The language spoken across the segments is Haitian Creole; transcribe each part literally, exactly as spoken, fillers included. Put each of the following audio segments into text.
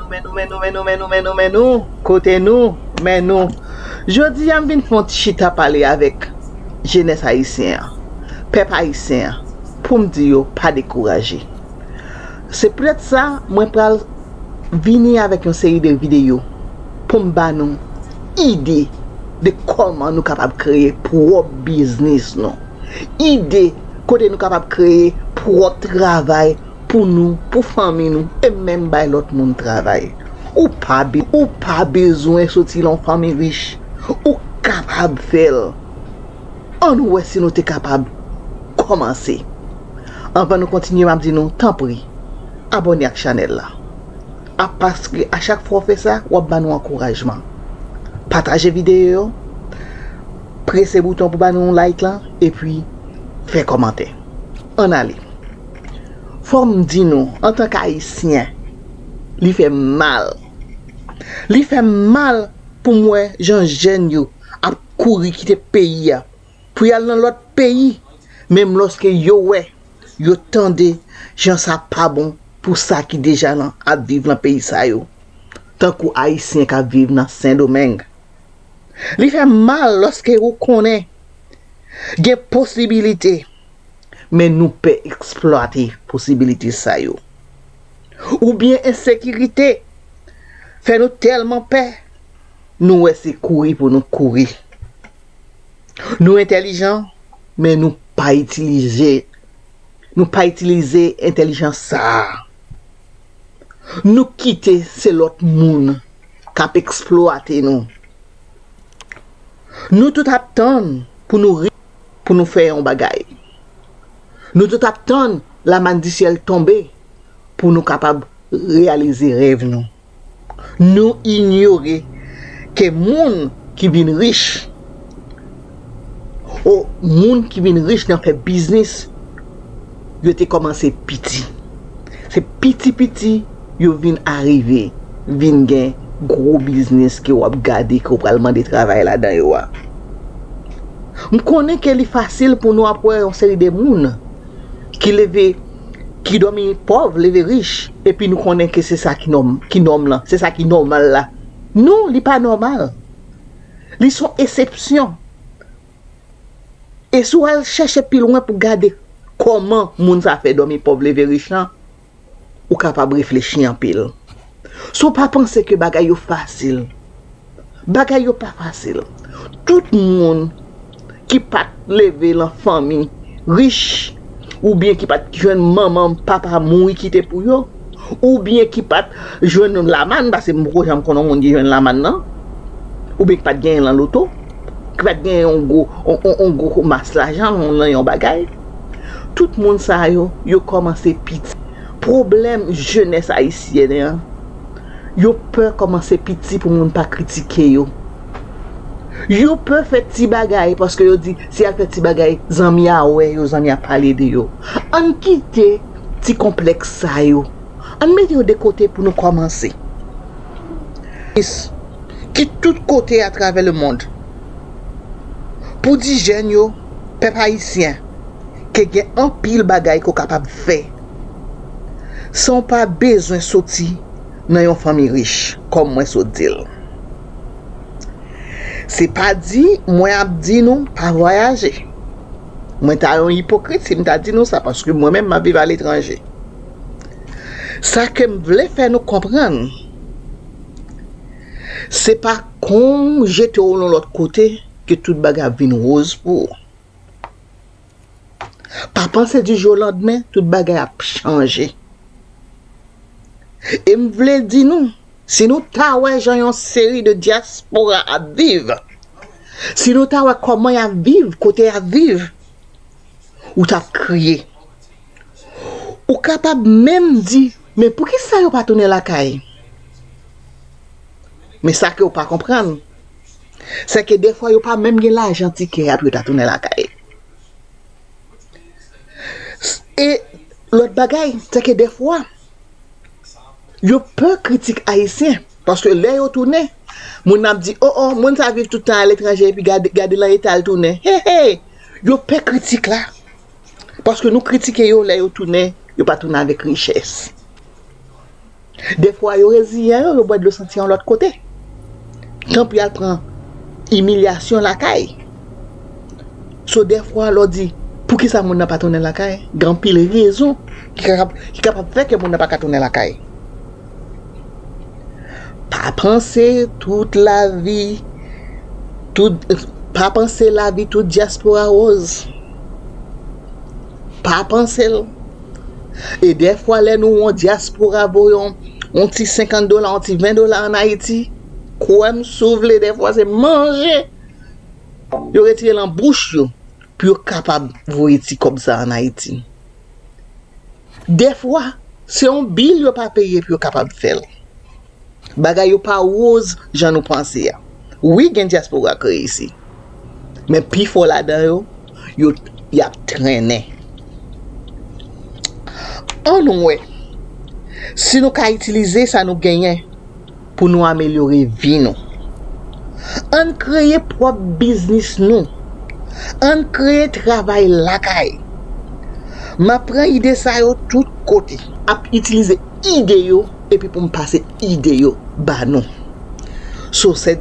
Men nou, men nou, men nou, men nou, men nou, men nou, kote nou, men nou. Jodi a, m vin fè yon ti chita pale avèk jenès ayisyen an, pèp ayisyen an, pou m di yo pa dekouraje. Se poutèt sa, mwen pral vini avèk yon seri de videyo pou m ba nou ide de kòman nou kapab kreye pwòp biznis nou. Ide kote nou kapab kreye pwòp travay pou nou, pou fanmi nou, e menm bay lòt moun travay. Ou pa be-, ou pa bezwen soti nan yon fanmi rich. Ou kapab fè l. Ann wè si nou te kapab kòmanse. Anvan nou kontinye, m ap di nou, tanpri, abòne ak chanèl la. A, paske a chak fwa w fè sa, w ap ba nou ankourajman. Pataje videyo yo, prese bouton pou ba nou like lan, epi fè kòmantè. Ann ale. Fò m di nou, antanke Ayisyen, li fè m mal. Li fè m mal pou m wè jan jèn yo ap kouri kite peyi a pou y al nan lòt peyi, menm lòske yo wè, yo tande jan sa pa bon pou sa ki deja nan, ap viv nan peyi sa yo, tankou Ayisyen k ap viv nan Sendomeng. Li fè m mal lòske ou konnen gen posibilite, men nou pè eksplwate posibilite sa yo. Oubyen ensekirite fè nou tèlman pè, nou wè se kouri pou nou kouri. Nou entèlijan, men nou pa itilize, nou pa itilize entèlijans sa a. Nou kite se lòt moun k ap eksplwate nou. Nou tout ap tann pou nou ri, pou nou fè yon bagay. Nou tout ap tann lamann di syèl tonbe pou nou kapab reyalize rèv nou. Nou inyore ke moun ki vin rich, o moun ki vin rich nan fè biznis, yo te kòmanse piti. Se piti piti yo vin arive, vin gen gwo biznis ke w ap gade, ke w pral mande travay ladan yo a. M konnen ke li fasil pou nou ap wè yon seri de moun ki leve, ki dòmi pòv, leve rich, epi nou konnen ke se sa ki nòm, ki nòm lan, se sa ki nòmal la. Non, li pa nòmal. Li se yon eksepsyon. E si w al chèche pi lwen pou gade kòman moun sa fè dòmi pòv leve rich lan, ou kapab reflechi anpil. Si w pa panse ke bagay yo fasil, bagay yo pa fasil. Tout moun ki pa t leve lan fanmi rich, oubyen ki pa t jwenn manman, papa mouri kite pou yo, oubyen ki pa t jwenn lamann, paske m poko janm konn yon moun ki jwenn lamann nan, oubyen ki pa t genyen lan loto, ki pa t genyen yon gwo, yon, yon, yon gwo mas lajan lan yon bagay. Tout moun sa yo, yo kòmanse piti. Pwoblèm jenès ayisyèn an, yo pè kòmanse piti pou moun pa kritike yo. Yo pè fè ti bagay paske yo di, si y al fè ti bagay, zanmi a wè yo, zanmi a pale de yo. Ann kite ti konplèks sa yo. Ann mete yo de kote pou nou kòmanse. Ki tout kote atravè lemonn. Pou di jèn yo, pèp ayisyen, ke gen anpil bagay ke w kapab fè san w pa bezwen soti nan yon fanmi rich, kòm mwen sot di l. Se pa di mwen ap di nou pa vwayaje. Mwen ta yon ipokrit si m ta di nou sa, paske mwen menm m ap viv aletranje. Sa ke m vle fè nou konprann, se pa kon w jete w yon lòt kote ke tout bagay ap vin woz pou ou. Pa panse di jou o landmen, tout bagay ap chanje. E m vle di nou, si nou ta wè jan yon seri de dyaspora ap viv, si nou ta wè kòman y ap viv, kote y ap viv, ou t ap kriye. Ou kapab menm di, men poukisa yo pa tounen lakay? Men sa ke w pa konprann, se ke defwa yo pa menm gen lajan tikè a pou yo ta tounen lakay. E lòt bagay, se ke defwa, yo pè kritik ayisyen, paske lè yo tounen, moun ap di, o, o, moun sa viv tout tan aletranje, epi gade, gade lan eta l tounen. He, he! Yo pè kritik la, paske nou kritike yo lè yo tounen, yo pa tounen avèk richès. Dèfwa, yo reziyen yo, yo bwè dlo santi yon lòt kote. Tanpri al pran imilyasyon lakay. So, dèfwa, lè w di, poukisa moun nan pa tounen lakay? Gen anpil rezon ki kapab, ki kapab fè ke moun nan pa ka tounen lakay. Pa panse tout lavi, tout, pa panse lavi tout dyaspora wòz. Pa panse l. E dèfwa, lè nou wè yon dyaspora voye yon, yon ti senkant dola, yon ti ven dola ann Ayiti, kwè m si w vle, dèfwa se manje yo retire nan bouch yo pou yo kapab voye ti kòb sa ann Ayiti. Dèfwa, se yon bil yo pa peye pou yo kapab fè l. Bagay yo pa wòz jan nou panse a. Wi, gen dyaspora k reyisi. Men pifò ladan yo, yo, y ap trennen. Ann wè si nou ka itilize sa nou genyen pou nou amelyore vi nou. Ann kreye pwòp biznis nou. Ann kreye travay lakay. M ap pran ide sa yo tout kote. Ap itilize ide yo, epi pou m pase ide yo ba nou. So, se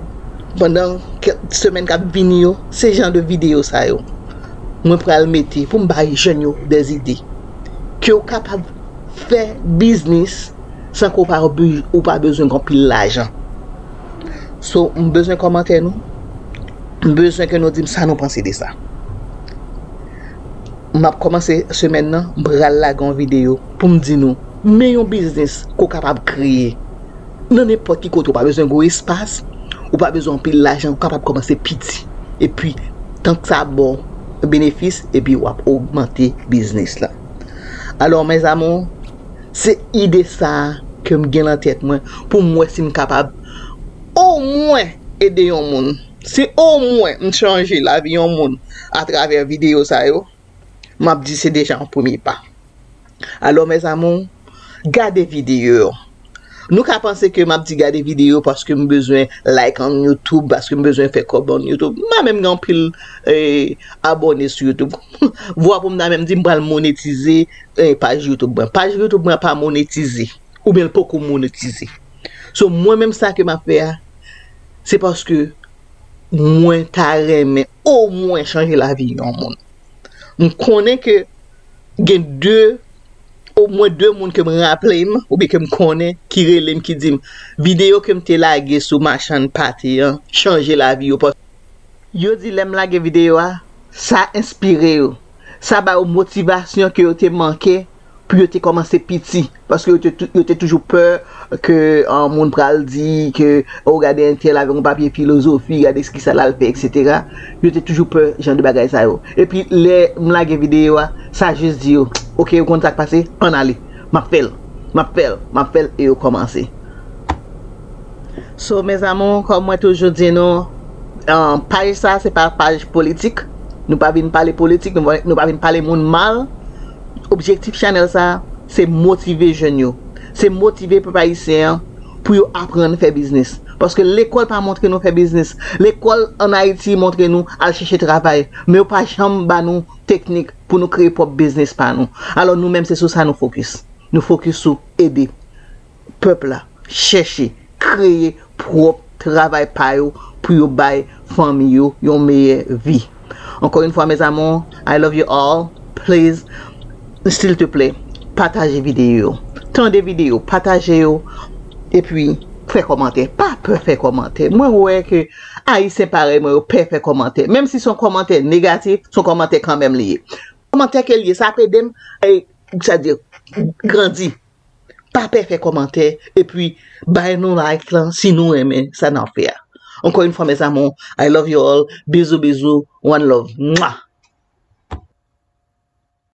pandan kèk semèn k ap vini yo, se jan de videyo sa yo mwen pral mete pou m bay jèn yo dèzide. Ke w kapab fè biznis san ke w pa, ou pa bezwen gen anpil lajan. So, m bezwen kòmantè nou. M bezwen ke nou di m sa nou panse de sa. M ap kòmanse semèn nan, m pral lage yon videyo pou m di nou, men yon biznis ke w kapab kreye nan nenpòt ki kote. Ou pa bezwen gwo espas, ou pa bezwen anpil lajan, ou kapab kòmanse piti. Epi, tank sa ba w benefis, epi w ap ogmante biznis la. Alò, mes amours, se ide sa a ke m gen nan tèt mwen pou m wè si m kapab omwen ede yon moun. Si omwen m chanje lavi yon moun atravè videyo sa yo, m ap di se deja yon premye pa. Alò, mes amours, gade videyo yo. Nou ka panse ke m ap di gade videyo paske m bezwen like on YouTube, paske m bezwen fè kòb on YouTube. M pa menm gen anpil, eh, abòne sou YouTube. Vwa pou m ta menm di m pral monetize, eh, paj YouTube mwen. Paj YouTube mwen pa monetize. Oubyen l poko monetize. So, mwen menm sa ke m ap fè a, se paske mwen ta renmen omwen chanje lavi yon moun. M konnen ke gen de, omwen de moun ke m raple m, oubyen ke m konnen, ki rele m, ki di m, videyo ke m te lage sou machann pate an chanje lavi yo. Pas-, yo di lè m lage videyo a, sa enspire yo. Sa ba yo motivasyon ke yo te manke pou yo te kòmanse piti. Paske yo te tou-, yo te toujou pè ke, ah, moun pral di ke, "Oh, gade entèl avèk yon papye filozofi, gade kisa l al fè, et cetera." Yo te toujou pè jan de bagay sa yo. Epi, lè m lage videyo a, sa jis di yo, "Ok, ou konn sa k pase? Ann ale. M ap fè l. M ap fè l. M ap fè l." E yo kòmanse. So, mes amours, kòm mwen toujou di nou, ah, paj sa, se pa paj politik. Nou pa vin pale politik, nou pa, nou pa vin pale moun mal. Objektif chanèl sa, se motive jèn yo. Se motive pèp ayisyen an pou yo aprann fè biznis. Paske lekòl pa montre nou fè biznis. Lekòl ann Ayiti montre nou al chèche travay. Men yo pa janm ba nou teknik pou nou kreye pwòp biznis pa nou. Alò, nou menm, se sou sa nou fokis. Nou fokis sou ede pèp la chèche kreye pwòp travay pa yo pou yo bay fanmi yo yon meyè vi. Encore une fois, mes amours, I love you all. Please, s'il te plaît, pataje videyo yo. Tande videyo, pataje yo, epi fè kòmantè. Pa pè fè kòmantè. Mwen wè ke Ayisyen parèy mwen yo pè fè kòmantè. Menm si se yon kòmantè negatif, se yon kòmantè kanmenm li ye. Kòmantè ke l ye, sa ap ede m, e, sa di, grandi. Pa pè fè kòmantè, epi bay nou like lan si nou renmen sa n ap fè a. Encore une fois, mes amours, I love you all. Bizou, bizou, one love. Mwah!